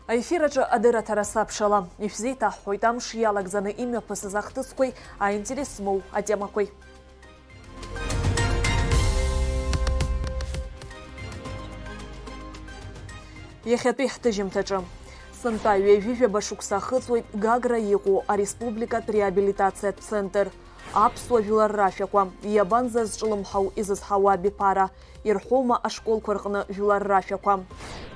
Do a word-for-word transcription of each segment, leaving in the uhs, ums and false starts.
Аефир аҿы адырраҭара сабшала. Ишәзеиҭаҳҳәоит амш иалагӡаны имҩаԥысыз ахҭысқәеи аинтерес змоу атемақәеи. Иахьатәи ҳҭыжьымҭаҿы. Сынтәа ҩажәижәаба шықәса ахыҵуеит Гагра иҟоу ареспубликатә реабилитациатә центр. Аԥсуа жәлар рашәақәа, иабанӡазҿлымҳау изызҳауа абиԥара, ирҳәома ашколқәа рҟны жәлар рашәақәа?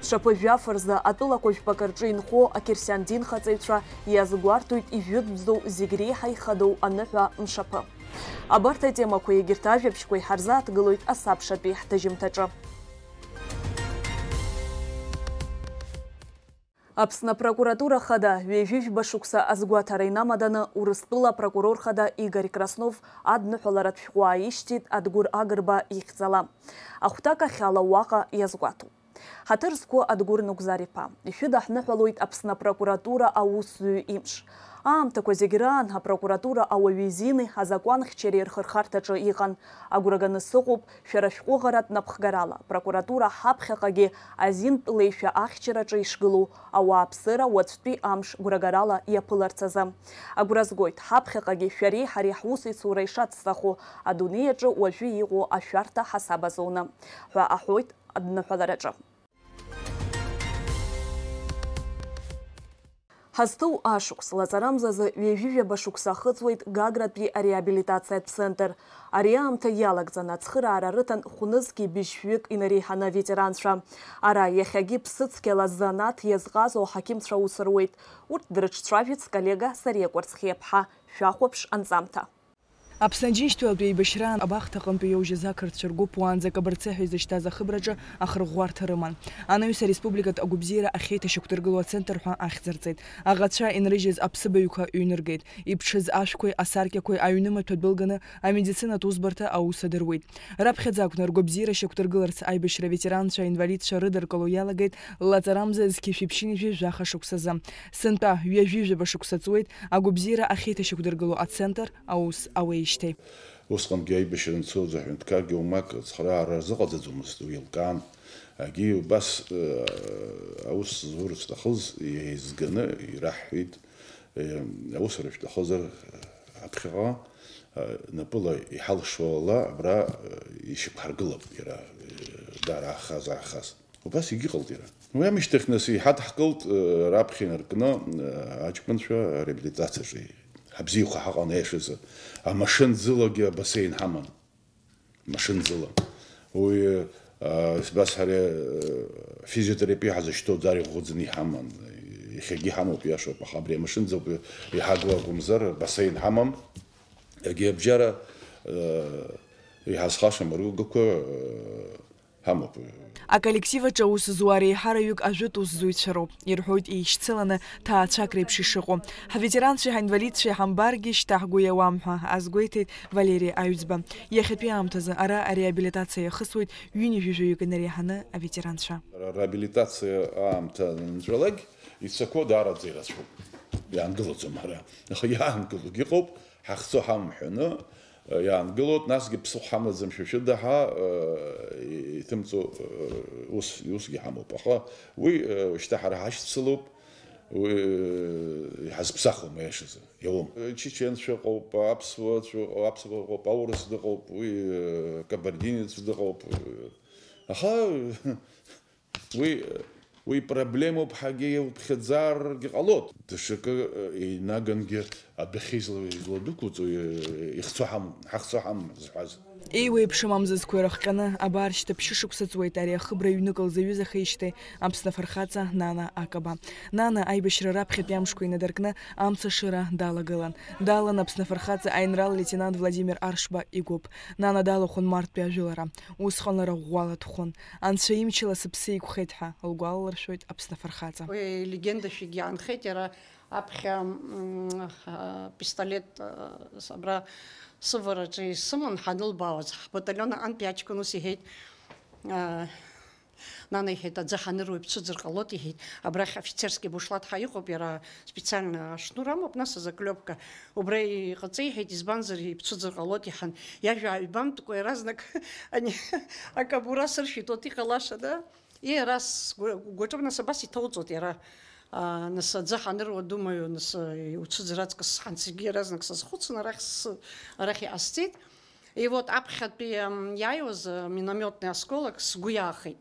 Ԥшаԥы жәаф рзы атәылақәа жәпакы рҿы инхо ақьырсиан динхаҵаҩцәа иазгәарҭоит ижәытәӡоу зегь реиҳа ихадоу аныҳәа мшаԥы. Абарҭ атемақәеи егьырҭ ажәабжьқәеи ҳарзааҭгылоит асабшатәи ҳҭыжьымҭаҿы. Аԥсны апрокуратура хада ҩажәижәба шықәса азгәаҭара инамаданы Урыстәыла апрокурор хада Игорь Краснов адныҳәаларатә шәҟәы ааишьҭит Адгәыр Агрба ихьӡала. Ахәҭак ахьала уаҟа иазгәаҭоуп. Ҳаҭыр зқәу Адгәыр Нугзар-иԥа, ишәыдаҳныҳәалоит Аԥсны апрокуратура аусзуҩ имш. Аамҭақәа зегь раан апрокуратура ауаҩы изини азакәанхьчареи рхырхарҭаҿы иҟан. Агәра ганы сыҟоуп, шәара шәҟәыӷаратә напхгарала апрокуратура ҳаԥхьаҟагьы азинтә леишәа ахьчараҿы ишгылоу ауааԥсыра уаҵәтәи амш гәрагарала иаԥыларц азы. Агәра згоит, ҳаԥхьаҟагьы шәареи ҳареи ҳусеицура ишацҵахо, адунеи аҿы уажәы иҟоу ашәарҭа ҳасаб азы уны, ҳәа аҳәоит адныҳәалараҿы. Ҳазҭоу ашықәс лаҵарамзазы ҩажәижәаба шықәса ахыҵуеит Гагратәи ареабилитациатә центр. Ари аамҭа иалагӡаны ацхыраара рыҭан хәнызқьи быжьшәҩык инареиҳаны аветеранцәа. Ара иахьагьы ԥсыцқьала занааҭ иазҟазоу аҳақьымцәа аус руеит. Урҭ дрыҿцәажәеит сколлега Сариа Кәарцхиаԥҳа. Шәахәаԥш анҵамҭа. Аԥсны Аџьынџьтәылатәи еибашьраан абахҭаҟынтәи иоужьыз ақырҭцәа ргәыԥ уаанӡа Кабарцеҳәа изышьҭаз ахыбраҿы ахырӷәӷәарҭа рыман. Анаҩс ареспубликатә агәабзиара ахьеиҭашьақәдыргыло ацентр ҳәа ахьӡ рҵеит. Аӷацәа инрыжьыз аԥсыбаҩқәа ҩныргеит. Иԥҽыз ашәқәеи асаркьақәеи аҩнымаҭәа дәылганы амедицинатә усбарҭа аус адыруеит. Раԥхьаӡа акәны ргәабзиара шьақәдыргыларц аибашьра аветеранцәа, аинвалидцәа рыдыркыло иалагеит лаҵарамза зқьи жәшәи ԥшьынҩажәи жәаха шықәсазы. Сынтәа ҩажәи жәаба шықәса ҵуеит агәабзиара ахьеиҭашьақәдыргыло ацентр аус ауеижьҭеи. Усҟангьы аибашьра анцоз аҳәынҭқаргьы оумак ацхыраара рзыҟаҵаӡомызт, уи еилкаан. Егьи убас, э, аус зур зҭахыз еизганы ираҳҳәеит, э, аусура шәҭахызар, э, аԥхьаҟа, э, напыла иҳалшо ала абра, э, ишьақәҳаргылап иара, э, даара аахаз, аахаз. Убас егьыҟалт иара. Уи амышьҭахь нас иҳадҳкылт, э, раԥхьа инаркны, э, аҷкәынцәа реабилитациаҿы. Ҳабзиақәа ҳаҟан аиашазы. Амашын ӡылагьы абасеин ҳаман. Машын ӡыла. Уи, э, сбас ҳара, э, физиотерапиа ҳазышьҭоу ӡара иӷәӷәаӡаны иҳаман. Иахьагьы иҳамоуп, иашоуп, аха абри амашын ӡоуп иҳагу акәымзар, бассейн ҳамам. Егьи абжьара, э, иҳазхашам арыгақәа, э, ҳамоуп. Аколлектив аҿы аус зуа реиҳараҩык ажәытә усзуҩцәа роуп, ирҳәоит еишьцыланы ҭаацәак реиԥш ишыҟоу. Ҳаветеранцәеи ҳаинвалидцәеи ҳамбаргьы, шьҭа ҳгәы иауам ҳәа азгәеиҭеит Валери Аҩӡба. Иахьатәи аамҭазы ара ареабилитациа иахысуеит ҩынҩажәаҩык инареиҳаны аветеранцәа. Реабилитациа аамҭа анҵәалак ицақәоу даараӡа ирацәоуп. Иаангылаӡом ҳара. Аха иаангылогь ыҟоуп. Ҳахцо ҳамам ҳәаны, э, иаангылоит, насгьы ԥсыхәа ҳамаӡам шәа шәыдаҳа, э, иҭымҵо, э, ус, усгьы ҳамоуп. Аха уи, э, шьҭа ҳара ҳашьцылоуп, уи, э, иҳазԥсахуам аиашазы, иауам. Э, чеченцәа ыҟоуп, аԥсуацәа ыҟоуп, аԥсуа ыҟоуп, аурыс дыҟоуп, уи, э, кабардинец дыҟоуп, э, аха, Уи, уи проблемоуп, ҳагьы иуԥхьаӡаргьы ҟалоит. Даҽакы, э, еинагангьы адәахьы изла-, изладәықәуҵо, э, ихцо ҳамам, ҳахцо ҳамам зҳәаз. Еиуеиԥшым амзызқәа ирыхҟьаны, абар, шьҭа ԥшьышықәса ҵуеит ари ахыбра ҩнык лзаҩызахеижьҭеи Аԥсны афырхаҵа Нана Акаба. Нана аибашьра раԥхьатәи амшқәа инадыркны амца ашыра далагылан. Далан Аԥсны афырхаҵа аинрал леитенант Владимир Аршба игәыԥ. Нана далахәын Марттәи ажәылара. Усҟан лара ӷәӷәала дхәын. Анцәа имчала сыԥсы еиқәхеит ҳәа лгәалалыршәоит Аԥсны афырхаҵа. Уи легендашәагьы иаанхеит, иара аԥхьа, м, а, пистолет, а, с-, абра сывараҿы исыман, ҳанылбаауаз, ҳбаталион аҟынтәи аҷкәын ус иҳәеит, а, Нана, иҳәеит, аӡы ҳаныруа ибцәыӡыр ҟалоит, иҳәеит, абрахь офицерский бушлат ҳәа иҟоуп, иара специально ашнур амоуп, нас азаклёпка, убра иҟаҵа, иҳәеит, избанзар, ибцәыӡыр ҟалоит, иҳәан, иажәа ҩбамтәкәа иаразнак ани акабура сыршәит, от иҟалаша, да? Иара сгәаҿы нас абас иҭауҵоит иара. А, нас аӡы ҳаныруа, думаю, нас, э, уцәыӡыр аҵкыс ҳанцагьы иаразнак сазхәыцын, арахь сы-, арахь иҟасҵеит. И вот аԥхьатәи, ам, иааиуаз, э, миномётный осколок сгәы иаахеит.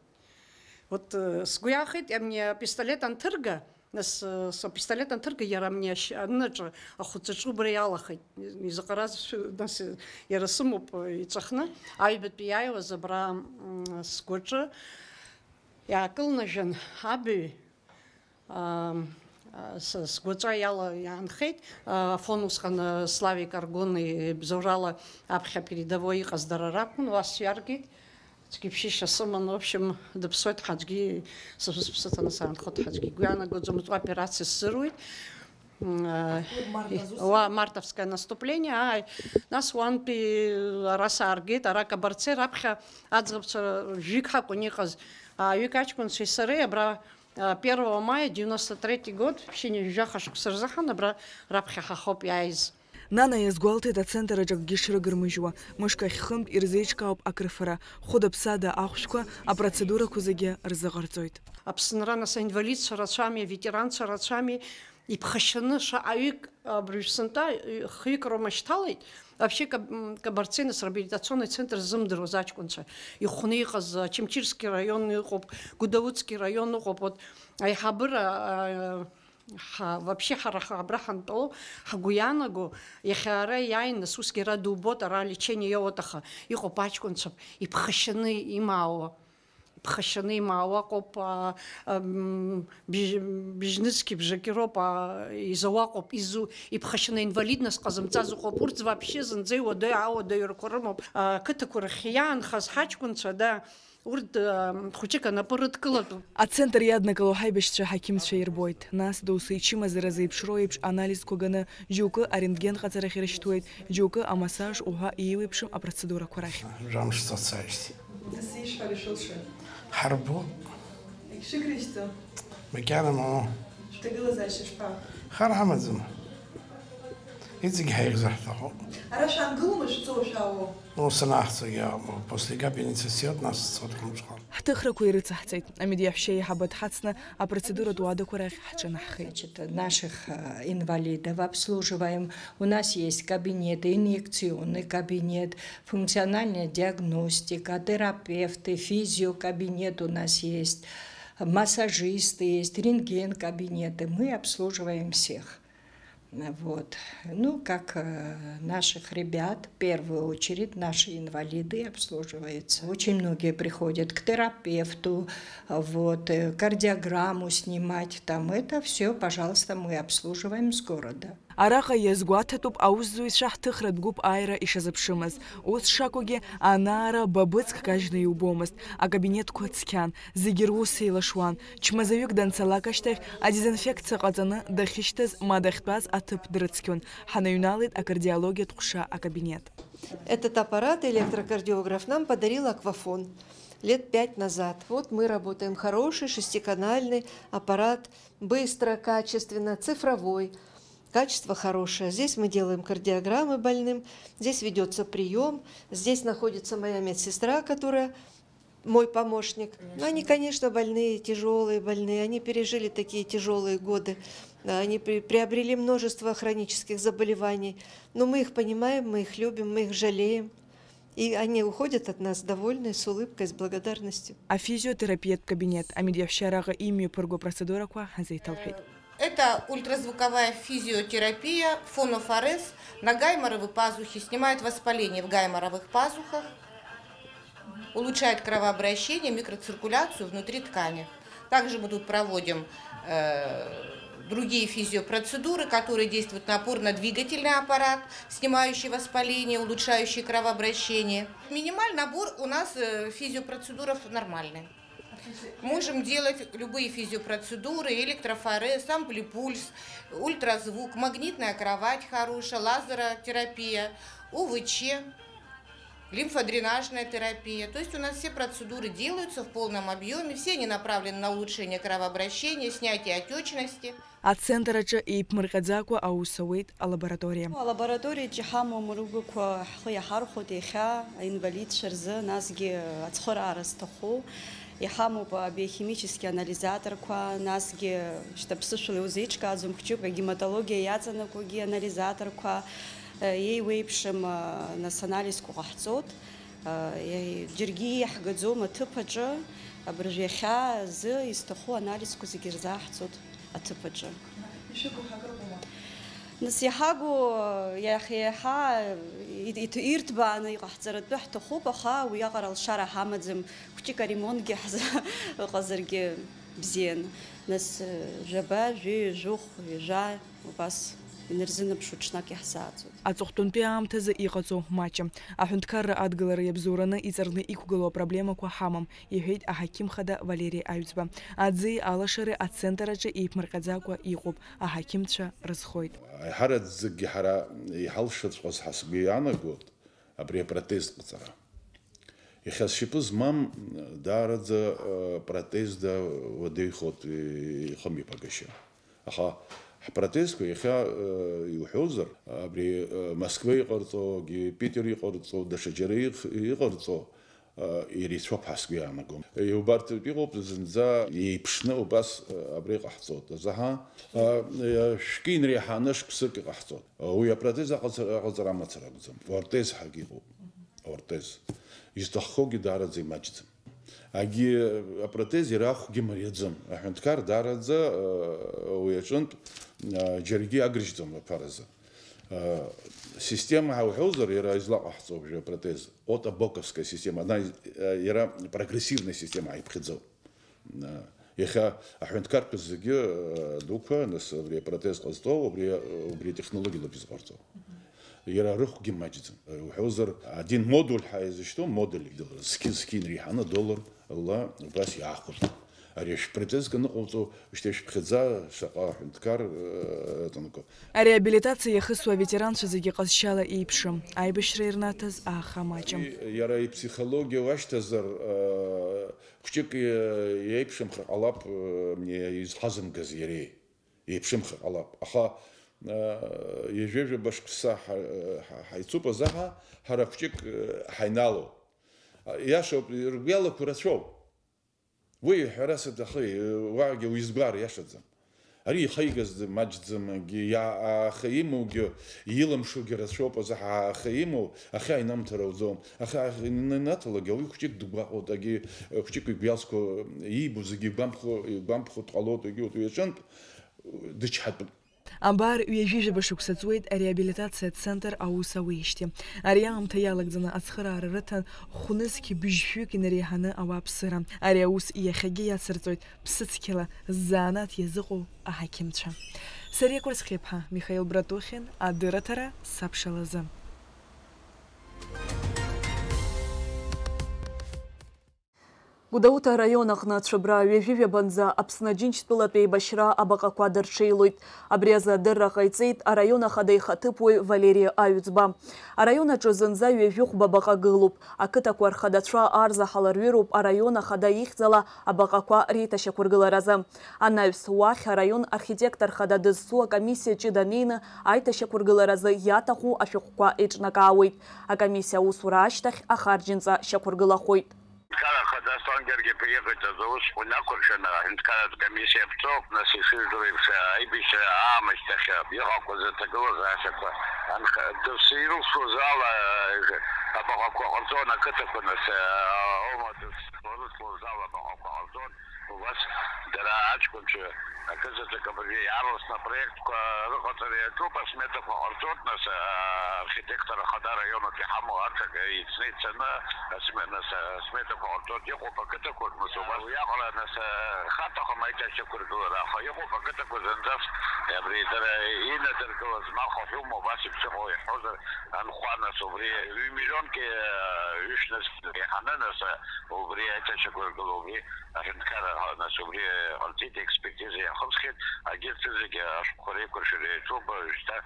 Вот, э, сгәы иаахеит, я мне пистолет анҭырга, нас, э, с-, пистолет анҭырга, иара мне ашь-, анынаҿы, ахәыҵаҿы убра иалахеит. Изаҟараз шәы-, нас, э, иара сымоуп, э, иҵәахны, аҩбатәи иааиуаз абра, м, сгәаҿы иаакылнажәан абаҩ, Ам, а, с-, сгәаҵәа иала иаанхеит. А, Афон усҟан, а, Славик Аргәын ибзоурала аԥхьа передовой иҟаз дара ракәын, уа сҩаргеит. Аӡәгьы ԥшьышьа сыман, в общем, дыԥсуеит ҳаӡәгьы, сыԥсыҭаны саанхоит ҳаӡәгьы. Игәы иаанагаӡом, уаҵәы операциа сзыруит. М, а, Март азус? Уа, мартовское наступление, ааи. Нас уантәи ара сааргеит, ара Кабарци раԥхьа аӡӷабцәа жәҩык ҳакәын иҟаз. Ҩык аҷкәынцәеи сареи абра А, первого мая девяносто третий год, ԥшьынҩажәи жәаха шықәса рзы ҳан абра раԥхьа ҳахоуп иааиз. Нана иазгәалҭеит ацентр аҿы акгьы шрыгырмыжьуа, мышк ахь хынтә ирзеиҿкаауп акрыфара, хәыда-ԥсада ахәшәқәа, апроцедурақәа зегьы рзыҟарҵоит. Аԥсынра нас аинвалидцәа рацәами, аветеранцәа рацәами, иԥхашьаны шаҟаҩык, абыржә сынтәа, хҩык роума шьҭалеит, Вообще, Каб-, м, Кабарцинас реабилитационный центр ззымдыруаз аҷкәынцәа ихәны иҟаз, Очамчырский раион ыҟоуп, Гәдоуҭский раион ыҟоуп, вот, аиҳабыра, а, ҳа-, вообще ҳара ҳа-, абра ҳантәоу, ҳгәы иаанаго, иахьа ара иааин, нас усгьы ара дубоит, ара лечение иоуеит, аха иҟоуп аҷкәынцәа иԥхашьаны имаауа. Иԥхашьаны имаауа ыҟоуп, а, ам, бжь-, бжьнызқьи бжаки роуп, а, изауа ыҟоуп, изу-, иԥхашьаны инвалидность ҟазымҵаз ыҟоуп, урҭ вообще зынӡа иуадаҩ-аауадаҩрақәа рымоуп. А, ақыҭақәа рахь иаанхаз ҳаҷкәынцәа, да, урҭ, а, хәыҷык анапы рыдкылатәуп. Ацентр иаднакыло ҳаибашьцәа ҳақьымцәа ирбоит. Нас доусы ичымазара зеиԥшроу еиԥш анализқәа ганы, џьоукы арентген ҟаҵарахь ирышьҭуеит, џьоукы амассаж уҳәа еиуеиԥшым апроцедурақәа рахь. Жәамш сацааижьҭеи. Дысишь ҳәа ишылшоит. Ҳарбоуп. Егьшыгрышьҭӡом. Макьана мамоу. Шәҭагылазаашьа шԥа? Хар ҳамаӡам. Иҵегь ҳаиӷьзар ҳҭахуп. Ара шәаангылома шәцо шәаауо? Ну, санаҳҵогьы, после габиница сиот нас сцот хәымҽхан. Ҳҭыхрақәа ирыцаҳҵеит. Амедиаҳәшьа еиҳабы дҳацны апроцедуратә уадақәа рахь ҳҿынаҳхеит. Значит, наших, э, инвалидов обслуживаем. У нас есть кабинеты, инъекционный кабинет, функциональная диагностика, терапевты, физиокабинет у нас есть, массажисты есть, рентген-кабинеты. Мы обслуживаем всех. Вот. Ну, как, э, наших ребят, в первую очередь, наши инвалиды обслуживаются. Очень многие приходят к терапевту, вот, э, кардиограмму снимать, там это всё, пожалуйста, мы обслуживаем с города. Араҟа иазгәаҭатәуп аусзуҩцәа ҳҭыхратә гәыԥ ааира ишазыԥшымыз. Ус шакәугьы, ана-ара бабыцк кажьны иубомызт. Акабинетқәа цқьан, зегьы рус еилашуан. Чмазаҩык данцалак ашьҭахь, адезинфекциа ҟаҵаны дахьышьҭаз ма дахьтәаз аҭыԥ дрыцқьон. Ҳаныҩналеит акардиологиатә ҟәша акабинет. Этот аппарат, электрокардиограф, нам подарил Аквафон лет пять назад. Вот мы работаем. Хороший шестиканальный аппарат, быстро, качественно, цифровой. Качество хорошее. Здесь мы делаем кардиограммы больным, здесь ведётся приём, здесь находится моя медсестра, которая мой помощник. Но они, конечно, больные, тяжёлые больные, они пережили такие тяжёлые годы. Они при-, приобрели множество хронических заболеваний. Но мы их понимаем, мы их любим, мы их жалеем. И они уходят от нас довольные, с улыбкой, с благодарностью. Афизиотерапиатә кабинет амедиаҳәшьараҟа имҩаԥырго апроцедурақәа ҳазеиҭалҳәеит. Это ультразвуковая физиотерапия, фонофорез на гайморовой пазухе, снимает воспаление в гайморовых пазухах, улучшает кровообращение, микроциркуляцию внутри ткани. Также мы тут проводим, э, другие физиопроцедуры, которые действуют на опорно-двигательный аппарат, снимающий воспаление, улучшающий кровообращение. Минимальный набор у нас, э, физиопроцедуров нормальный. Можем делать любые физиопроцедуры, электрофорез, амплипульс, ультразвук, магнитная кровать хорошая, лазеротерапия, ОВЧ, лимфодренажная терапия. То есть у нас все процедуры делаются в полном объёме, все они направлены на улучшение кровообращения, снятие отёчности. Ацентр аҿы еиԥмырҟьаӡакәа аус ауеит алабораториа. Алабораториаҿ иҳамоу амругақәа ҳхы иаҳархәоит иахьа аинвалидцәа рзы, насгьы ацхыраара зҭаху. Иҳамоуп абиохимический анализаторқәа, насгьы шьҭа ԥсышәала иузеиҿкааӡом, хәҷык агематологиа иаҵанакуагьы анализаторқәа, еиуеиԥшым, нас, анализқәа ҟаҳҵоит. Џьаргьы иаҳгаӡом аҭыԥ аҿы, абыржә иахьа азы изҭаху анализқәа зегьы рзаҳҵоит аҭыԥ аҿы. Ишәыгу ҳакрыҟоума? Нас иҳагу иахьа-иаҳа иҭ-, иҭ-, ирҭбааны иҟаҳҵаратәы ҳҭахуп, аха уиаҟара алшара ҳамаӡам, хәҷык аремонтгьы ҳза-, ыҟазаргьы бзиан. Нас, жәаба, жәаҩа, жәохә, ҩажәа, убас инарзынаԥшуа ҽнак иаҳзааӡоит. Аҵыхәтәантәи аамҭазы иҟаҵоу маҷым. Аҳәынҭқарра адгылара иабзоураны иҵарны иқәгылоу апроблемақәа ҳамам, иҳәеит аҳақьым хада Валери Аҩӡба. Аӡи алашареи ацентр аҿы еиԥмырҟьаӡакәа иҟоуп, аҳақьымцәа рызхоит. Аиҳараӡакгьы ҳара иҳалшаҵәҟьаз ҳәа сгәы иаанагоит абри апротез ҟаҵара. Иахьа сшьапы змам, даараӡа, э, протезда уадаҩхоит, э, ихымҩаԥагашьа. Аха ҳпротезқәа иахьа, э, иуҳәозар, абри, э, Москва иҟарҵогьы, Питер иҟарҵо, даҽа џьара иҟ-, иҟарҵо, э, ирицәоуп ҳәа сгәы иаанагом. Э, убарҭ иҟоуп зынӡа еиԥшны убас, э, абра иҟаҳҵоит. Азаҳа, э, э, шәкы инреиҳаны шықәсык иҟаҳҵоит. Уи апротез аҟаҵара, аҟаҵара амацара акәӡам. Ортез ҳәагьы иҟоуп. Ортез. Изҭаххогьы даараӡа имаҷӡам. Агьи апротез иара ахәгьы мариаӡам. Аҳәынҭқар даараӡа, э, уи аҿынтә, э, џьаргьы агрыжьӡом аԥаразы. Э, система ҳәа уҳәозар, иара излаҟаҳҵо уажәы апротез. Отобоковская система. Она, э, иара прогрессивная система ҳаиԥхьаӡоуп. Иахьа аҳәынҭқарқәа зегьы, э, дуқәа, нас, абри апротез ҟазҵо, убри, убри атехнологиала изҟарҵо. Иара рыхәгьы маҷӡам. Уҳәозар, один модуль ҳәа изышьҭоу, модуль, зқьи-, зқьи инреиҳаны долларла убас иаахәоит. Ари ашәпротезк аныҟауҵо, шьҭа ишәԥхьаӡа шаҟа аҳәынҭқар, э, аҵанакуа. Ареабилитациа иахысуа аветеранцәа зегьы ҟазшьала еиԥшым. Аибашьра ирнаҭаз ааха маҷым. Ари иара ипсихологиа уашьҭазар, э, Хәҷык, э, иеиԥшымхар ҟалап, э, изҳазымгаз иареи. Иеиԥшымхар ҟалап. Аха, э, ҩажәа-ҩажәаба шықәса ҳа-, ҳа-, ҳаицуп азаҳа, ҳара хәҷык, э, ҳаинаалоуп. Иашоуп, ргәы иалақәо рацәоуп. Уи ҳәарас аҭахи, уаагьы уизгәаар иашаӡам. Ари ихаигаз маҷӡам, егьи иа-, ааха имоугьы, илымшогьы рацәоуп, азаҳа ааха имоу, ахьаа инамҭар ауӡом. Ахьаа инаҭалак, ауаҩы хәҷык дгәаҟуеит, егьи хәҷык игәы иалсқәо, иибо зегьы игәамԥхо, игәамԥхо дҟалоит, егьи урҭ уи аҿынтә дычҳатәуп. Абар, ҩажәижәаба шықәса ҵуеит ареабилитациа центр аус ауеижьҭеи. Ари аамҭа иалагӡаны ацхыраара рыҭан хәнызқь быжьшәҩык инареиҳаны ауааԥсыра. Ари аус иахьагьы иацырҵоит ԥсыцқьала ззаанаҭ иазыҟоу аҳақьымцәа. Сариа Кәарцхиаԥҳа, Михаил Братухин, адырраҭара Сабшалазы. Гәдоуҭа араион аҟны ацәыбра ҩажәи жәабанӡа Аԥсны Аџьынџьтәылатә еибашьра абаҟақәа дырҽеилоит. Абри азы адырра ҟаиҵеит араион ахада ихаҭыԥуаҩ Валери Аҩӡба. Араион аҿы зынӡа ҩажәи хәба баҟа гылоуп. Ақыҭақәа рхадацәа арзаҳал рҩыруп араион ахада ихьӡала абаҟақәа реиҭашьақәыргыларазы. Анаҩс, уахь араион архитектор хада дызцу акомиссиа ҷыда неины аиҭашьақәыргыларазы иаҭаху ашәҟәқәа еиҿнакаауеит. Акомиссиа аусура ашьҭахь ахарџьынҵа шьақәыргылахоит. Аҳәынҭқар ахада Аслан Георги-иԥа иҟаиҵаз аусқәа инақәыршәаны аҳәынҭқарратә комиссиа аԥҵоуп, нас ишыжәдыруа еиԥш, аибашьра аамышьҭахь иҟақәаз аҭагылазаашьақәа анх-, дас ирылшоз ала, абаҟақәа ҟарҵон ақыҭақәа, нас, аума дас ирылшоз ала абаҟақәа ҟарҵон, убас дара аҷкәынцәа акызаҵәык абыржәы иаарласны апроект Қәа рыҟаҵара иаҿуп, асметақәа ҟарҵоит, нас, аа, архитектор ахада араионтә иҳамоу аҭак ицны ицаны, асме-, нас, асметақәа ҟарҵоит, иҟоуп ақыҭақәа, нас, убас уиаҟара, нас, аа, хаҭахым аиҭашьақәыргылара, аха иҟоуп ақыҭақәа зынӡас, абри дара инадыркылаз, ма хахьума, убас иԥсыхәа иҳәозар, анхәа, нас, убри ҩ-миллионки, аа, ҩышәнызқь еиҳаны, нас, убри аиҭашьақәыргыло, убри аҳәынҭқарра, нас, убри ҟарҵеит, експертиза иахысхьеит, агьырҭ зегьы ашәҟәқәа реикәыршара иаҿуп, шьҭа,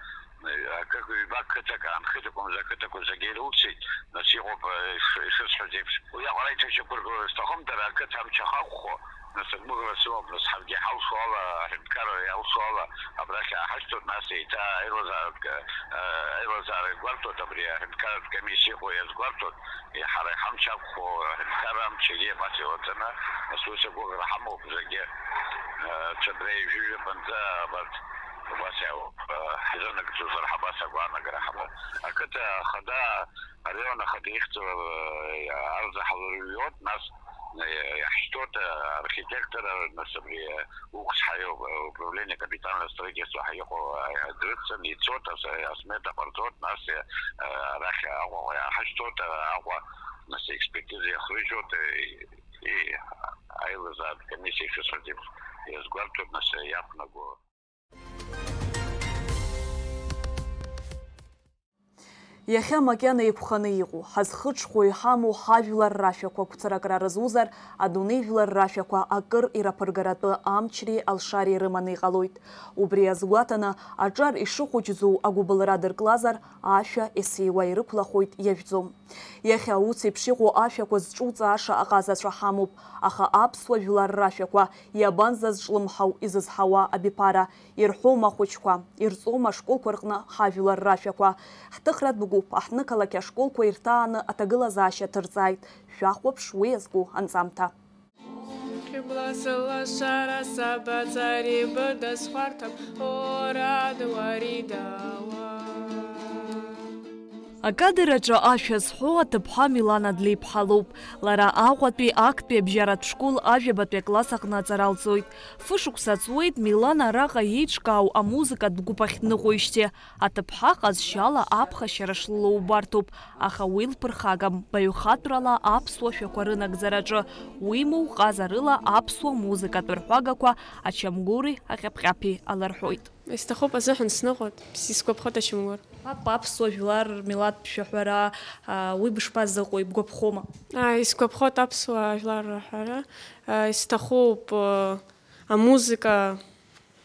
акык, ҩбак қыҭак аанхеит, акәымзар ақыҭақәа зегьы ирылцеит, нас иҟоуп, иш-, ишысҳәаз еиԥш. Уиаҟара аиҭашьақәыргылара зҭахым, дара ақыҭа амч ахақәхо, Нас агәыӷра сымоуп, нас ҳаргьы иҳалшо ала, аҳәынҭқарра иалшо ала, абрахь иааҳашьҭуеит, нас еиҭа аилазааратә, э, аилазаара гәарҭоит, абри аҳәынҭқарратә комиссиа иҟоу иазгәарҭоит, ҳара иҳамч ақәхо, аҳәынҭқарра амчгьы абас иоуӡаны, нас ус агәыӷра ҳамоуп зегьы, э, ҽадреи ҩажәи жәабанӡа абарҭ убас иаауп, э, ҳзынагӡозар ҳабас агәаанагара ҳамоуп. Ақыҭа ахада Араион ахада ихьӡала, э, арзаҳал рыҩуеит, нас, э, иаҳшьҭоит, э, архитектор, э, нас абри, э, укс ҳаио-, э, управление капитального строительства ҳаиҟәо, э, дрыцын, ицоит, ас-, э, асмета ҟарҵоит, нас, э, э, арахь Аҟәаҟа иааҳашьҭоит, э, Аҟәа, нас, экспертиза иахрыжьуеит, э, и аилазаатә комиссиа ишысыртип иазгәарҭоит, нас, э, иақәнаго. Иахьа макьана еиқәханы иҟоу, ҳазхыҽхәо иҳамоу ҳажәлар рашәақәа гәцаракра рызузар, адунеи жәлар рашәақәа акыр ираԥыргаратәы амчреи алшареи рыманы иҟалоит. Убри азгәаҭаны, аҿар ишыхәыҷӡоу агәыбылра дырклазар, ашәа есиуа ирықәлахоит, иажәӡом. Иахьа ус еиԥш иҟоу ашәақәа зҿуҵааша аҟазацәа ҳамоуп, аха аԥсуа жәлар рашәақәа иабанӡазҿлымҳау изызҳауа абиԥара, ирҳәом ахәыҷқәа, ирҵом ашколқәа рҟны ҳажәлар рашәақәа. Ҳҭыхратә гәыԥ аҳҭнықалақь ашколқәа ирҭааны аҭагылазаашьа ҭырҵааит. Шәахәаԥш уи иазку анҵамҭа. Хьыбла сылашара сабацари быда схәарҭам, ора дуари дауа. Акадр аҿы ашәа зҳәо аҭыԥҳа Милана Длеиԥҳа лоуп. Лара Аҟәатәи актәи абжьаратә школ ажәабатәи акласс аҟны аҵара лҵоит. Фышықәса ҵуеит Милана араҟа еиҿкаау амузыкатә гәыԥ ахь дныҟәоижьҭеи. Аҭыԥҳа ҟазшьала аԥхашьара шлылоу убарҭоуп, аха уи лԥырхагам, баҩхатәрала аԥсуа шәақәа рынагӡараҿы, уимоу ҟазарыла аԥсуа музыкатә рҳәагақәа ачамгәыри аҟьаԥ-ҟьаԥи аларҳәоит. Исҭахуп азыҳәан сныҟәоит, исгәаԥхоит ачамгәыр. Мап, аԥсуа жәлар рмилаҭтә шәаҳәара, а, уи бышԥазыҟоу, ибгәаԥхома? А, исгәаԥхоит аԥсуа жәлар раҳәара, а, исҭахуп, а, амузыка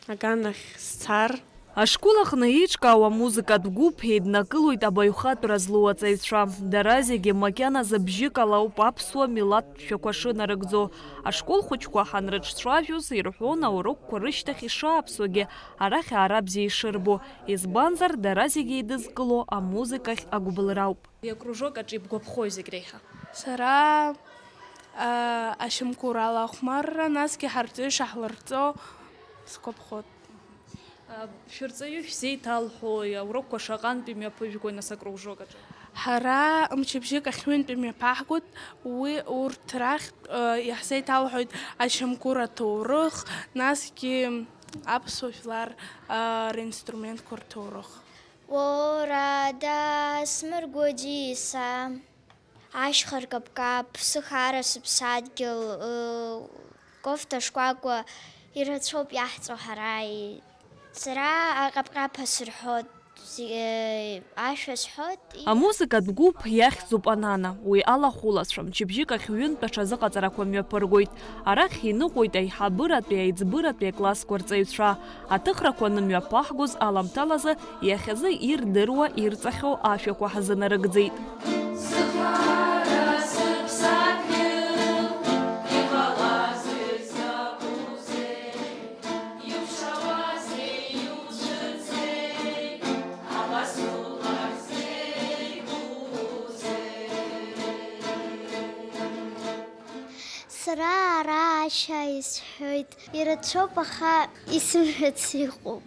аганахь сцар. Ашкол аҟны еиҿкаау амузыкатә гәыԥ еиднакылоит абаҩхатәра злоу аҵаҩцәа. Дара зегьы макьаназы бжьык ала ауп аԥсуа милаҭтә шәақәа шынарыгӡо. Ашкол хәыҷқәа ҳанрыҿцәажәоз, ирҳәон аурокқәа рышьҭахь ишааԥсогьы, арахь аара бзиа ишырбо, избанзар, дара зегьы еидызкыло амузыкахь агәыбылра ауп. Уи акружок аҿы ибгәаԥхои зегь реиҳа? Сара, а, ашьамгәыр алахәмарра, насгьы ҳарҵаҩы шаҳлырҵо сгәаԥхоит. А, шәырҵаҩы шәзеиҭалҳәои, аурокқәа шаҟантә имҩаԥыжәгои, нас, акружок аҿы? Ҳара мчыбжьык ахь ҩынтә имҩаԥаҳгоит, уи урҭ рахьтә, а, иаҳзеиҭалҳәоит ашьамгәыр аҭоурых, насгьы аԥсуа жәлар, а, ринструментқәа рҭоурых. Уара дасмыргәыџьиса, ашьха ркаԥкаԥ, сыхаара сыԥсадгьыл, ы, кофта шкәакәа, ирацәоуп иаҳҵо ҳара, и-, сара аҟаԥҟаԥа сырҳәоит, зи-, ы, ашәа сҳәоит, и- Амузыкатә гәыԥ иахьӡуп Анана, уи алахәылацәа, мчыбжьык ахь ҩынтә аҽазыҟаҵарақәа мҩаԥыргоит. Арахь иныҟәоит аиҳабыратәи, аиҵбыратәи аклассқәа рҵаҩцәа. Аҭыхрақәа анымҩаԥаҳгоз аламҭалазы иахьазы ирдыруа, ирҵахьоу ашәақәа ҳзынарыгӡеит. Сара ара ашәа исҳәоит. Ирацәоуп, аха исымҳәац иҟоуп.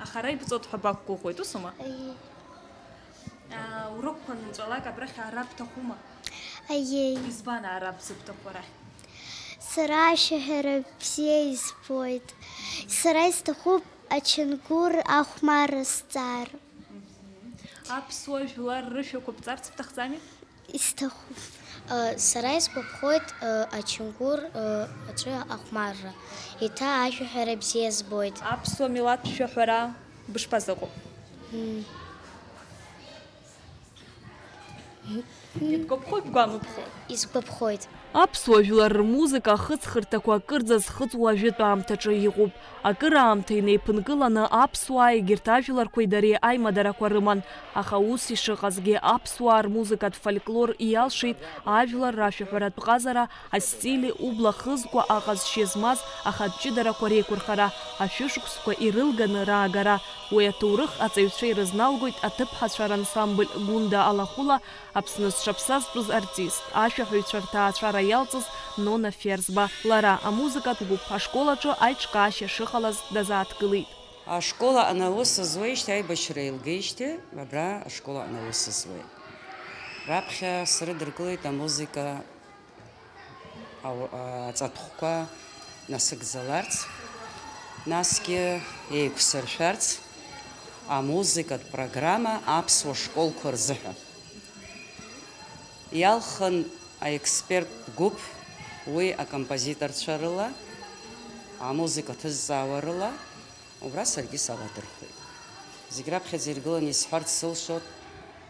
Аха ара ибҵоит ҳәа бақәгәыӷуеит, усума? Аиеи. Аа, урокқәа анынҵәалак абрахь аара бҭахума? Аиеи. Избан аара бзыбҭаху арахь? Сара ашәаҳәара бзиа избоит. Сара исҭахуп ачамгәыр ахәмарра сҵар. Аԥсуа жәлар рышәақәа бҵарц бҭахӡами? Исҭахуп. Сара исгәаԥхоит, ачамгәыр аҿы ахәмарра. Еиҭа ашәаҳәара бзиа збоит. Аԥсуа милаҭтә шәаҳәара бышԥазыҟоу? М. Ибгәаԥхои, бгәамыԥхои? Исгәаԥхоит. Аԥсуа жәлар рмузыка ахыҵхырҭақәа акырӡа зхыҵуа ажәытә аамҭаҿы иҟоуп. Акыраамҭа инеиԥынкыланы аԥсуаа егьырҭ ажәларқәеи дареи аимадарақәа рыман, аха ус ишыҟазгьы, аԥсуаа рмузыкатә фольклор иалшеит ажәлар рашәаҳәаратә ҟазара, астили, убла хызкәа аҟазшьа змаз ахатә ҷыдарақәа реиқәырхара, ашәышықәсқәа ирылганы раагара. Уи аҭоурых аҵаҩцәа ирызналгоит аҭыԥҳацәа рансамбль Гәында алахәыла Аԥсны зҽаԥсазтәыз артист, ашәаҳәаҩцәа рҭаацәара иалҵыз Нона Ферзба. Лара амузыкатә гәыԥ ашкол аҿы аиҿкаашьа шыҟалаз дазааҭгылеит. Ашкол аҟны аус зуеижьҭеи, аибашьра еилгеижьҭеи, абра ашкол аҟны аус зуеит. Раԥхьа срыдыркылеит амузыка ау-, аҵатәхәқәа насыгӡаларц, насгьы еиқәсыршәарц амузыкатә программа аԥсуа школқәа рзыҳәа. Иалхын аексперттә гәыԥ, уи акомпозиторцәа рыла, амузыка ҭызҵаауа рыла, убра саргьы саладырхәит. Зегь раԥхьаӡа иргыланы исҳәарц сылшоит,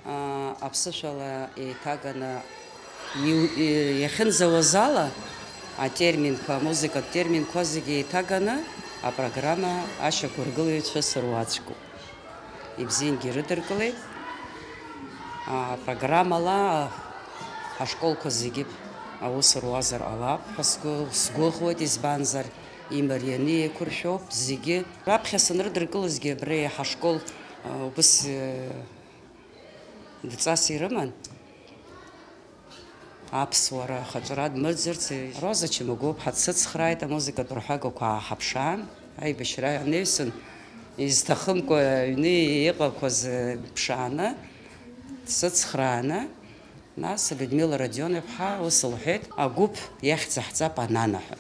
аа, аԥсышәала еиҭаганы иу-, и-, иахьынӡауаз ала, атерминқәа, амузыкатә терминқәа зегьы еиҭаганы апрограмма ашьақәыргылаҩцәа сыруаӡәкуп. Ибзиангьы ирыдыркылеит. Апрограммала ашколқәа зегьы аус руазар ҟалап ҳәа сгәы-, сгәыӷуеит, избанзар, имарианы еиқәыршәоуп зегьы. Раԥхьа санрыдыркылозгьы абри ҳашкол, а, убыс, э, дҵас ирыман. Аԥсуара ахаҿра дмырӡырц, Роза Чамагәыԥҳа дсыцхрааит, амузыкатә рҳәагақәа ааҳаԥшаан, аибашьра анаҩсан, изҭахымкәа аҩны иҟақәаз ԥшааны, дсыцхрааны, нас Людмила Родион-иԥҳа ус лҳәеит, агәыԥ иахьӡаҳҵап Анана ҳәа.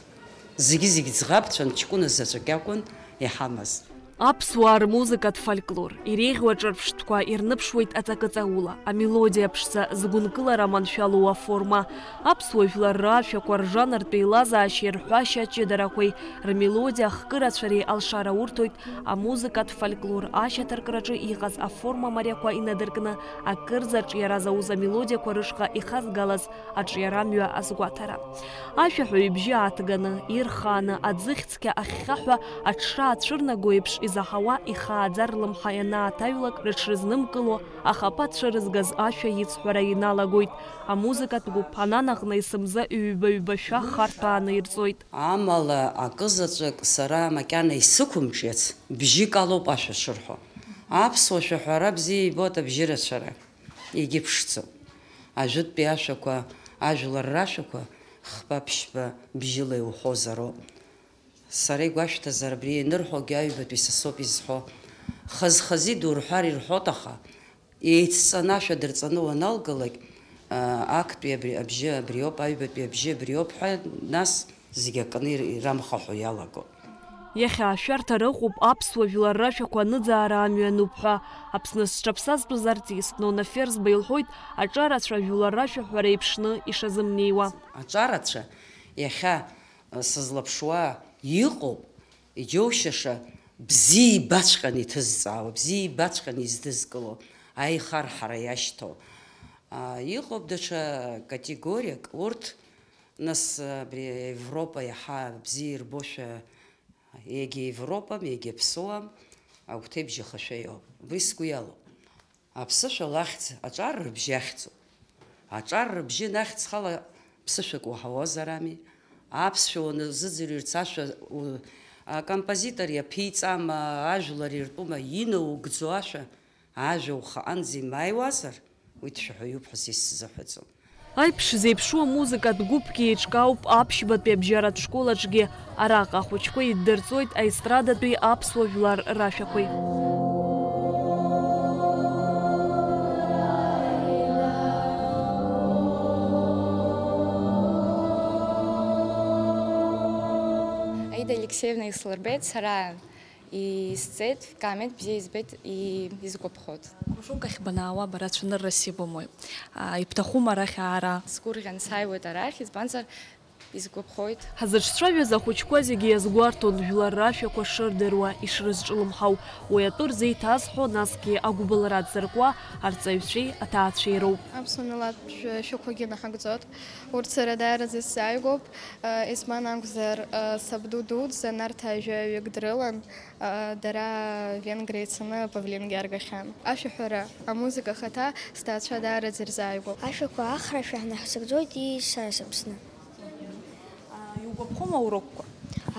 Зегьы-зегь ӡӷабцәан, ҷкәына заҵәык акәын иҳамаз. Аԥсуаа рмузыкатә фольклор, иреиӷьу аҿырԥштәқәа ирныԥшуеит аҵакы ҵаула, амелодиа ԥшӡа, згәынкылара маншәалоу аформа. Аԥсуа жәлар рашәақәа ржанртә еилазаашьеи рҳәашьа ҷыдарақәеи, рмелодиа хкырацәареи алшара урҭоит амузыкатә фольклор ашьаҭаркраҿы иҟаз аформа мариақәа инадыркны, акырӡа аҿиара зауз амелодиақәа рышҟа ихазгалаз аҿиарамҩа азгәаҭара. Ашәаҳәаҩ ибжьы ааҭганы, ирхааны, аӡыхь цқьа ахьхьаҳәа аҽра ацәырнаго еиԥш изаҳауа ихааӡа рлымҳа ианааҭаҩлак, рыҽрызнымкыло, ахаԥа цәырызгаз ашәа ицҳәара иналагоит. Амузыкатә гәыԥ Анана аҟны есымза ҩба-ҩбашәа харҭәааны ирҵоит. Амала, акызаҵәык сара макьана исықәымҿиац, бжьык алоуп ашәа шырҳәо. Аԥсуа шәаҳәара бзиа ибоит абжьырацәара. Егьыԥшӡоуп. Ажәытәтәи ашәақәа, ажәлар рашәақәа хԥа-ԥшьба бжьыла иуҳәозароуп. Сара игәашәҭазар, абри ианырҳәогьы аҩбатәи са соуп изҳәо. Хаз-хазы идурҳәар ирҳәоит, аха еицҵаны ашәа дырҵаны уаналгалак, аа, актәи абри абжьы абриоуп, аҩбатәи абжьы абриоуп ҳәа, нас зегь акны ир-, ирамхаҳәо иалаго. Иахьа ашәарҭара ыҟоуп аԥсуа жәлар рашәақәа аныӡаара амҩа ануп ҳәа. Аԥсны зҽаԥсазтәыз артист Нона Ферзба илҳәоит, аҿарацәа ажәлар рашәаҳәара еиԥшны ишазымнеиуа. Аҿарацәа иахьа, э, сызлаԥшуа иҟоуп, иџьоушьаша, бзиа ибаҵәҟьаны иҭызҵаауа, бзиа ибаҵәҟьаны издызкыло, аихарҳара иашьҭоу. А, иҟоуп даҽа категориак, урҭ, нас, абри Европа иаҳа бзиа ирбошәа, егьа Европам, егьа Ԥсуам, агәҭеибжьахашәа иоуп. Уи сгәы иалоуп. Аԥсышәала ахьӡ аҿар рыбжьы ахьӡуп. Аҿар рыбжьы нахьӡ хала ԥсышәак уаҳауазар ами. Аԥсшәа уаназыӡырҩырц ашәа у-, акомпозитор иаԥиҵама, ажәлар иртәума, инаугӡо ашәа, ажәа ухаанӡа имааиуазар, уи дшәаҳәаҩуп ҳәа са исзыҳәаӡом. Аиԥш зеиԥшу амузыкатә гәыԥгьы еиҿкаауп аԥшьбатәи абжьаратә школ аҿгьы. Араҟа ахәыҷқәа иддырҵоит аестрадатәи аԥсуа жәлар рашәақәеи. Аида Алексеевна ислырбеит сара. Исҵеит, Камет бзиа избеит, и-, изгәаԥхоит. Кружок ахь банаауа, бара цәаныррас ибымои? А, ибҭахума арахь аара? Сгәырӷьан сааиуеит арахь, избанзар, Исгәаԥхоит. Ҳзыҿцәажәаз ахәыҷқәа зегьы иазгәарҭон жәлар рашәақәа шырдыруа, ишрызҿлымҳау. Уи атәы рзеиҭазҳәо, насгьы агәыбылра дзыркуа арҵаҩцәеи аҭаацәеи роуп. Аԥсуа милаҭтә шәақәагьы наҳагӡоит. Урҭ сара даараӡа исзааигәоуп, избан акәзар, сабду дуӡӡа Нарҭаа жәаҩык дрылан, дара Венгриа ицаны павлингьы аргахьан. Ашәаҳәара, амузыка ахаҭа сҭаацәа даараӡа ирзааигәоуп. Ашәақәа ахрашәа ҳнаҳцыгӡоит, ии, сара сыԥсны. Иугәаԥхома урокқәа?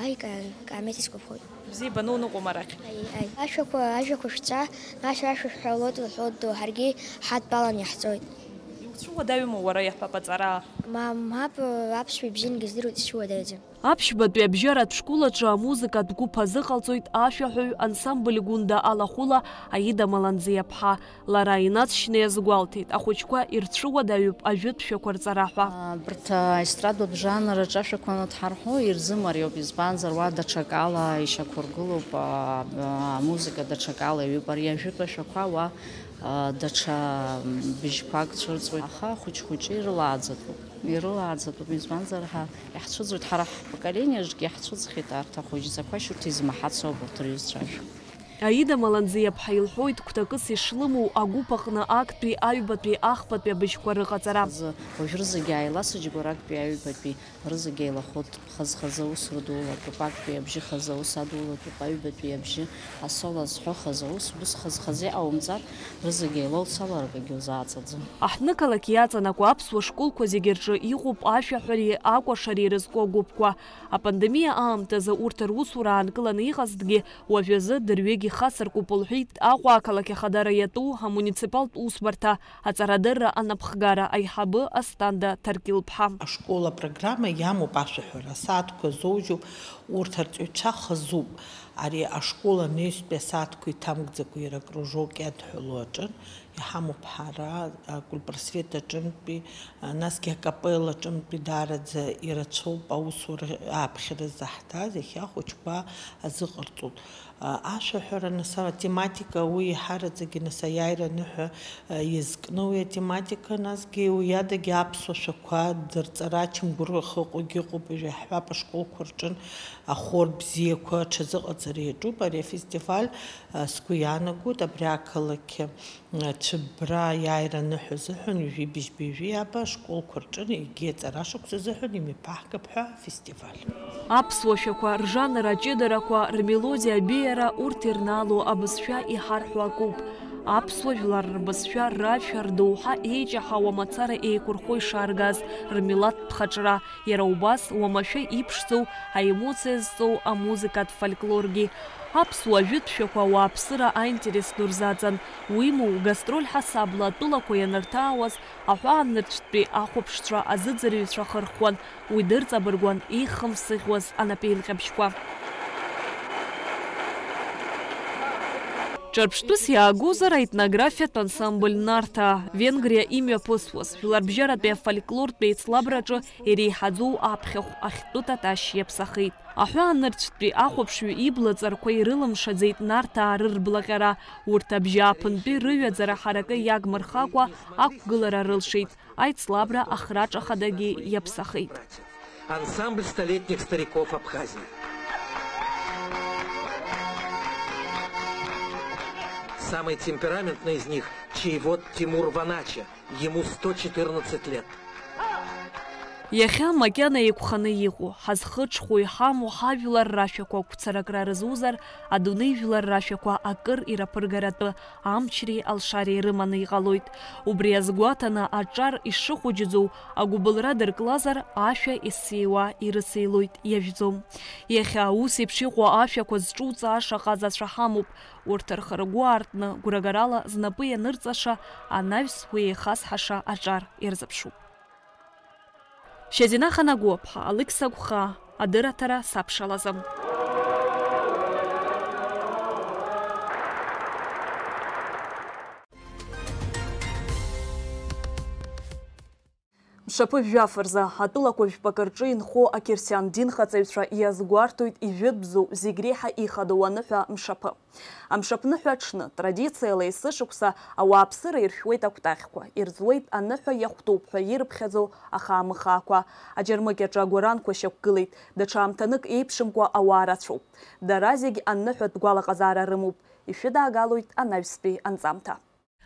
Аи, ка-, каамеҭ исгәаԥхоит. Бзиа бануныҟәом арахь. Аи, аи. Ашәақәа, ажәақәа шәҵа, нас ашәа шәҳәалоит лҳәоит ду, ҳаргьы ҳадтәалан иаҳҵоит. Иуцәуадаҩума уара иаҳҳәап аҵара? Ма-, мап, аԥсуа ибзиангьы здыруеит, исцәуадаҩӡам. Аԥшьбатәи абжьаратә школ аҿы амузыкатә гәыԥ азыҟалҵоит ашәаҳәаҩ ансамбль Гәында алахәыла Аида Маланӡиаԥҳа. Лара инаҵшьны иазгәалҭеит, ахәыҷқәа ирцәыуадаҩуп ажәытә шәақәа рҵара ҳәа. Абарҭ аестрадатә жанр аҿы ашәақәа анҭҳарҳәо ирзымариоуп, избанзар, уа даҽакала ишьақәыргылоуп, а, а, амузыка даҽакала иҩуп. Ари ажәытә ашәақәа уа, а, даҽа, м, быжьқәак цәырҵуеит. Аха хәыҷ-хәыҷы ирылааӡатәуп, ирылааӡатәуп, избанзар, ҳа иаҳцәыӡуеит, ҳара ҳпоколениаҿгьы иаҳцәыӡхьеит арҭ ахәыҷӡақәа, шьурҭ измаҳацо абарҭ рҩызцәа ажәа. Аида Маланӡиаԥҳа илҳәоит гәҭакыс ишлымоу агәыԥ аҟны актәи, аҩбатәи, ахԥатәи абыжьқәа рыҟаҵара. Уажә рызегьы ааиласыџьгәар актәи, аҩбатәи рызегьы еилахәыт, хаз-хазы аус рыдулатәуп, актәи абжьы хазы аус адулатәуп, аҩбатәи абжьы асоло азҳәо хазы аус, ус хаз-хазы иҟаумҵар, рызегьы еилоуцаларгагьы узааҵаӡом. Аҳҭнықалақь иаҵанакуа аԥсуа школқәа зегьы рҿы иҟоуп ашәаҳәареи акәашареи ирызку агәыԥқәа. Апандемиа аамҭазы урҭ русура аанкыланы иҟазҭгьы, уажәазы дырҩегь ихацыркуп, лҳәеит Аҟәа ақалақь ахадара иатәу амуниципалтә усбарҭа аҵарадырра анапхгара аиҳабы Асҭанда Ҭаркьылԥҳа. Ашкол апрограмма иамоуп ашәаҳәара, асааҭқәа зоужьуп, урҭ арҵаҩцәа хазуп. Ари ашкол анаҩстәи асааҭқәа иҭамгӡакәа иара акружок иадҳәалоу аҿы иҳамоуп ҳара, акультпросвет аҿынтәи, насгьы акапелла аҿынтәи даараӡа ирацәоуп аусура ааԥхьара заҳҭаз, иахьа ахәыҷқәа азыҟарҵоит. Ашәаҳәара, нас, атематика, уи иаҳараӡагьы, нас, аиааира аныҳәа иазкны уи атематика, насгьы уи адагьы аԥсуа шәақәа дырҵара ачамгәыр ахы ыҟоугьы ыҟоуп, уажә иаҳҳәап, ашколқәа рҿын ахор бзиақәа аҽазыҟаҵара иаҿуп. Ари афестиваль, сгәы иаанагоит, абри ақалақь Цәыббра аиааира аныҳәа азыҳәан ҩажәи быжьба ҩажәи аба ашколқәа рҿы егьи аҵарашықәс азыҳәан имҩаԥаҳгап ҳәа афестиваль. Аԥсуа шәақәа ржанр аҷыдарақәа, рмелодиа абеиара, урҭ ирнаало абызшәа иҳарҳәо акоуп. Аԥсуа жәлар рбызшәа, рашәа, рдоуҳа еиҷаҳауа мацара еиқәырхо ишааргаз, рмилаҭтә хаҿра, иара убас уамашәа иԥшӡоу, аемоциа зҵоу амузыкатә фольклоргьы. Аԥсуа жәытә шәақәа ауааԥсыра аинтерес ду рзаҵан, уимоу, гастроль ҳасабла атәылақәа ианырҭаауаз, аҳәаанырцәтәи ахәаԥшцәа азыӡырҩцәа хырхуан, уи дырҵабыргуан еихымсыӷьуаз анапеинҟьабжьқәа. Ҿырԥштәыс иаагозар, аетнографиатә ансамбль Нарҭаа, Венгриа имҩаԥысуаз, жәларбжьаратәи афольклортә еицлабраҿы иреиҳаӡоу аԥхьахә ахьтәы Таташь иаԥсахеит. Аҳәаанырцәтәи ахәаԥшҩы ибла ҵарқәа ирылымшаӡеит Нарҭаа рырблаҟьара, урҭ абжьааԥынтәи рыҩаӡара ҳаракы иагмырхакәа ақәгылара рылшеит, аицлабра ахраҿа хадагьы иаԥсахеит. Ансамбль столетних стариков Абхазии. Самый темпераментный из них — чаевод Тимур Ванача, ему сто четырнадцать лет. Иахьа макьана еиқәханы иҟоу, ҳазхыҽхәо иҳамоу ҳажәлар рашәақәа гәцаракра рызузар, адунеи жәлар рашәақәа акыр ираԥыргаратәы амчреи алшареи рыманы иҟалоит. Убри азгәаҭаны аҿар ишыхәыҷӡоу агәыбылра дырклазар, ашәа есиуа ирыцеилоит, иажәӡом. Иахьа ус еиԥш иҟоу ашәақәа зҿуҵааша ҟазацәа ҳамоуп. Урҭ рхы-ргәы аартны, гәрагарала знапы ианырҵаша анаҩс уи еихазҳаша аҿар ирзыԥшуп. Шьазина Ханагәаԥҳа, Алықьса Гәхаа, адырраҭара сабшалазы. Мшаԥы жәаф рзы атәылақәа жәпакы рҿы инхо ақьырсиан динхаҵаҩцәа иазгәарҭоит ижәытәӡоу зегь реиҳа ихадоу аныҳәа мшаԥы. Амшаԥныҳәа аҽны, традициала есышықәса ауааԥсыра иршәуеит акәтаӷьқәа, ирӡуеит аныҳәа иахәҭоуп ҳәа ирыԥхьаӡо ахаамыхаақәа. Аџьармыкьаҿы агәаранқәа шьақәгылеит, даҽа аамҭанык еиԥшымкәа ауаа рацәоуп. Дара зегь аныҳәатә гәалаҟазаара рымоуп, ишәыдаагалоит анаҩстәи анҵамҭа.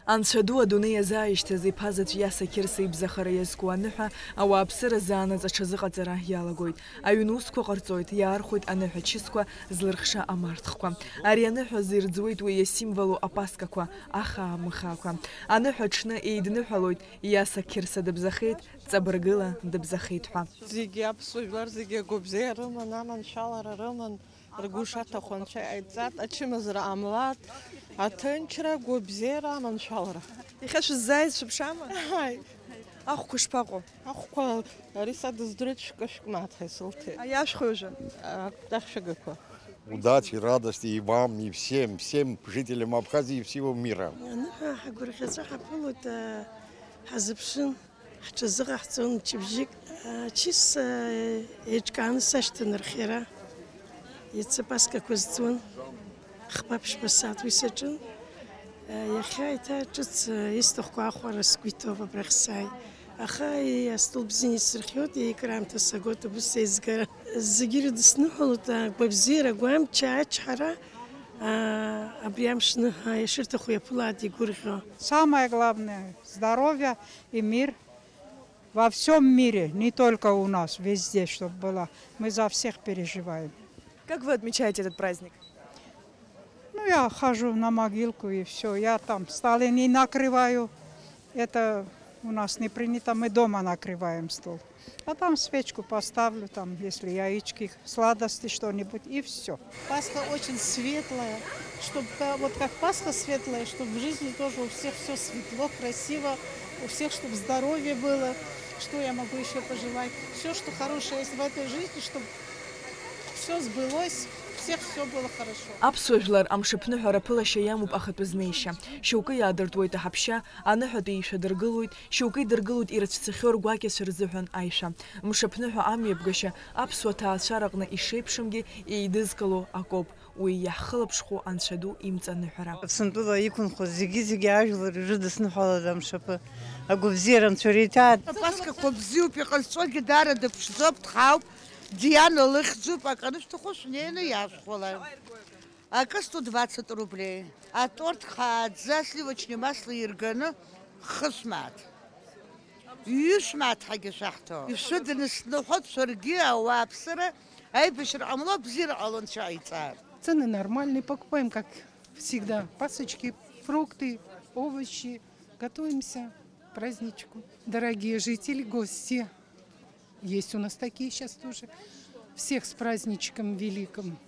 Анцәа ду адунеи иазааишьҭыз иԥа заҵә Иаса Қьырса ибзахара иазку аныҳәа ауааԥсыра заанаҵ аҽазыҟаҵара иалагоит. Аҩн усқәа ҟарҵоит, иаархәоит аныҳәа чысқәа злырхша амарҭхқәа. Ари аныҳәа азы ирӡуеит уи иасимволу апаскақәа, ахаа мыхаақәа. Аныҳәа аҽны еидныҳәалоит, Иаса Қьырса дыбзахеит, Ҵабыргыла дыбзахеит ҳәа. Зегьы аԥсуа жәлар зегьы агәабзиара рыман, аманшәалара рыман. Ргәы шаҭаху анцәа иҟаиҵат, ачымазара ҟамлат, аҭынчра, агәабзиара, аманшәалара. Иахьа шәыззааиз шәыԥшаама? Ааи. Ахәқәа шԥаҟоу? Ахәқәа, ари са дыздырит, шәкы-шәкы мааҭ ҳәа исылҭеит. Аиашәхуи уажәы? Акәтаӷь шәагақәа. Удачи, радости и вам, и всем, всем жителям Абхазии и всего мира. Аныҳәа ҳагәырӷьаҵәа ҳаԥылоит, ҳазыԥшын. Ҳҽазыҟаҳҵон мчыбжьык, ачыс, еиҿкааны сашьҭан архиара. Иацы апаскақәа зҵуан, хԥа-ԥшьба сааҭ уи саҿын. Иахьа еиҭа ҿыц исҭахқәо ахәара сгәы иҭоуп, абрахь сааит. Аха астол бзианы исырхиоит, икраамҭа сагоит, абри сеизгара. Зегьы ирыдысныҳәалоит агәабзиара, агәамч, ачҳара, абри амш ныҳәа ишырҭаху иаԥылааит игәырӷьо. Самое главное, здоровье и мир во всём мире, не только у нас, везде, чтоб было. Мы за всех переживаем. Как вы отмечаете этот праздник? Ну, я хожу на могилку и всё. Я там столы не накрываю. Это у нас не принято. Мы дома накрываем стол. А там свечку поставлю, там, если яички, сладости что-нибудь, и всё. Пасха очень светлая, чтоб ка-, вот как Пасха светлая, чтоб в жизни тоже у всех всё светло, красиво, у всех чтоб здоровье было. Что я могу ещё пожелать? Всё, что хорошее есть в этой жизни, чтоб всё сбылось, у всех всё было хорошо. Аԥсуа жәлар амшаԥныҳәа рԥылашьа иамоуп ахатәы знеишьа. Шьоукы иаадыртуеит аҳаԥшьа, аныҳәатәи ишәадыргылоит, шьоукы идыргылоит ирыцәцахьоу ргәакьацәа рзыҳәан аишәа. Мшаԥныҳәа амҩаԥгашьа аԥсуа ҭаацәараҟны ишеиԥшымгьы еидызкыло акоуп. Уи иаҳхылаԥшхәу Анцәа ду имҵаныҳәара. Аԥсынтәыла иқәынхо зегьы-зегьы ажәлар ирыдысныҳәалаз амшаԥы агәабзиара Анцәа ириҭааит. Апасқақәа бзиоуп, иҟазҵогьы даара дыԥшӡоуп, дхаауп, Диана лыхьӡуп, акы анышәҭаху шәнеины иашәхәала. Акы сто двадцать рублей. Аторт хааӡа сливочный масло ирганы хышә мааҭ. Ҩышә мааҭ ҳәагьы шәаҳҭо. Ишәыдысныҳәоит шәаргьы, ауааԥсыра аибашьра ҟамло, абзиара ҟало Анцәа иҟаиҵар. Цены нормальные, покупаем, как всегда, пасочки, фрукты, овощи. Готовимся к праздничку. Дорогие жители, гости. Есть у нас такие сейчас тоже. Всех с праздничком великим.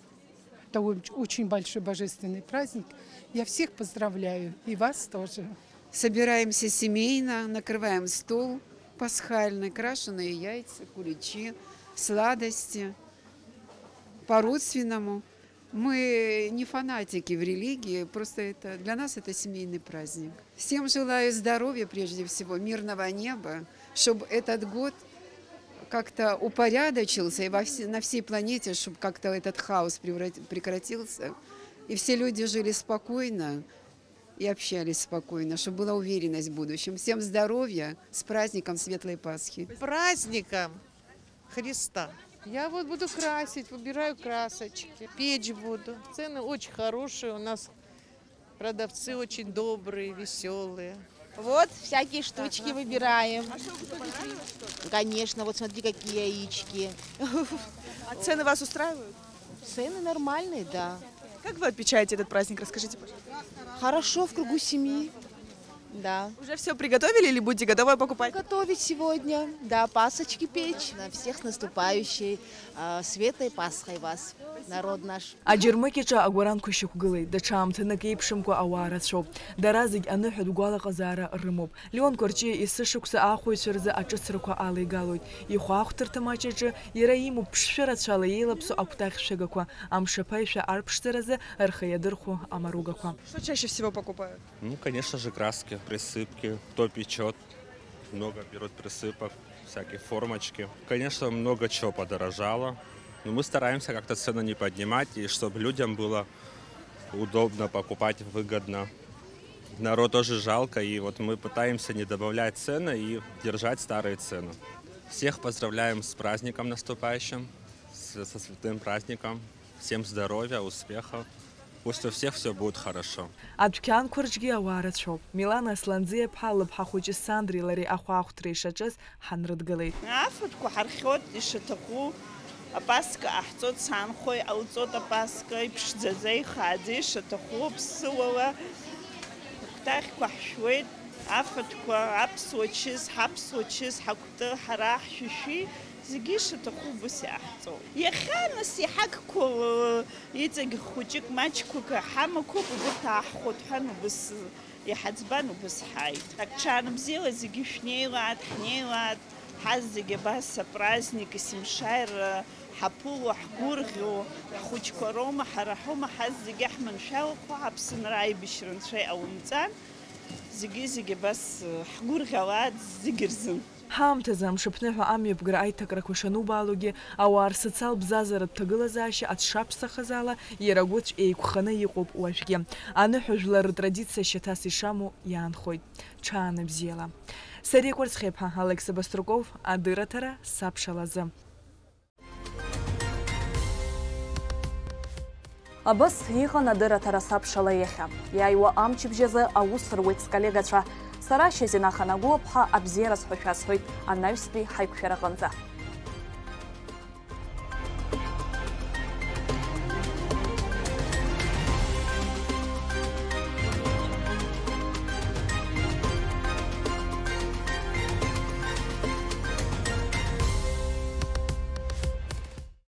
Это о-, очень большой божественный праздник. Я всех поздравляю, и вас тоже. Собираемся семейно, накрываем стол пасхальный, крашеные яйца, куличи, сладости. По-родственному. Мы не фанатики в религии, просто это, для нас это семейный праздник. Всем желаю здоровья, прежде всего, мирного неба, чтобы этот год как-то упорядочился и во все, на всей планете, чтобы как-то этот хаос преврат-, прекратился, и все люди жили спокойно и общались спокойно, чтобы была уверенность в будущем. Всем здоровья, с праздником Светлой Пасхи! Праздником Христа! Я вот буду красить, выбираю красочки. Печь буду. Цены очень хорошие, у нас продавцы очень добрые, веселые. Вот, всякие штучки выбираем. Конечно, вот смотри, какие яички. А цены вас устраивают? Цены нормальные, да. Как вы отмечаете этот праздник? Расскажите, пожалуйста. Хорошо, в кругу семьи. Да. Уже всё приготовили или будете готовое покупать? Готовить сегодня, да, пасочки печь. На всех с наступающей, а, Светлой Пасхой вас, народ наш. Аџьармыкьаҿы агәаранқәа шьақәгылеит, даҽа аамҭанык еиԥшымкәа ауаа рацәоуп. Дара зегь аныҳәатә гәалаҟазаара рымоуп. Леон Кәарҷиа есышықәса аахәаҩцәа рзы аҿыцрақәа алеигалоит. Ихәаахәҭырҭа маҷ аҿы иара имоуп ԥшшәы рацәала еилаԥсоу акәтаӷь шәагақәа, амшаԥаҩцәа арԥшӡаразы рхы иадырхәо амаругақәа. Что чаще всего покупают? Ну, конечно же, краски, присыпки, кто печёт, много берут присыпок. Всякие формочки. Конечно, много чего подорожало, но мы стараемся как-то цены не поднимать, и чтобы людям было удобно покупать, выгодно. Народ тоже жалко, и вот мы пытаемся не добавлять цены и держать старые цены. Всех поздравляем с праздником наступающим, с- со святым праздником. Всем здоровья, успехов. Пусть у всех все будет хорошо. Адәқьанқәа рҿгьы ауаа рацәоуп. Милана Асланӡиаԥҳа лыԥҳа хәыҷы Сандреи лареи ахәаахәҭра ишаҿыз ҳанрыдгылеит. Афатәқәа ҳархиоит ишаҭаху, апаска ҟаҳҵоит, санхәа иҟалҵоит апаска, иԥшӡаӡа, ихааӡа, ишаҭаху аԥсыуала акәтаӷьқәа ҳшәуеит, афатәқәа, аԥсуа чыс, ҳаԥсуа чыс, ҳакәты, ҳара ҳшәишәи, зегьы ишаҭаху убыс иаҳҵоит. Иахьа нас иҳақәқәоу иҵегь хәыҷык маҷқәак ҳамақәоуп, убырҭ ааҳхәоит ҳәан убыс иҳаӡбан, убыс ҳааит. Ак ҽаанбзиала зегьы шәнеилааит, ҳнеилааит, ҳаззегь абас апраздник есымшааира ҳаԥыло, ҳгәырӷьо, ҳхәыҷқәа роума, ҳара ҳаума, ҳаззегьы ҳманшәалахо, Аԥсынра аибашьра Анцәа иҟалымҵан, зегьы-зегьы абас ҳгәырӷьалааит зегьы рзын. Ҳаамҭазы амшаԥныҳәа амҩаԥгара аиҭакрақәа шанубаалогьы, ауаа рсоциал бзазаратә ҭагылазаашьа аҽшаԥсахаз ала, иара агәыцә еиқәханы иҟоуп уажәгьы. Аныҳәа жәлар ртрадициа шьаҭас ишамоу иаанхоит. Ҽаанбзиала. Сариа Кәарцхеиԥҳа, Алықьса Баструков, адырраҭара сабшалазы. Абас иҟан адырраҭара сабшала иахьа. Иааиуа амчыбжь азы аус руеит сколлегацәа. Сара Шьазина Ханагәлаԥҳа абзиара сҳәашәа сҳәоит анаҩстәи ҳаиқәшәараҟынӡа.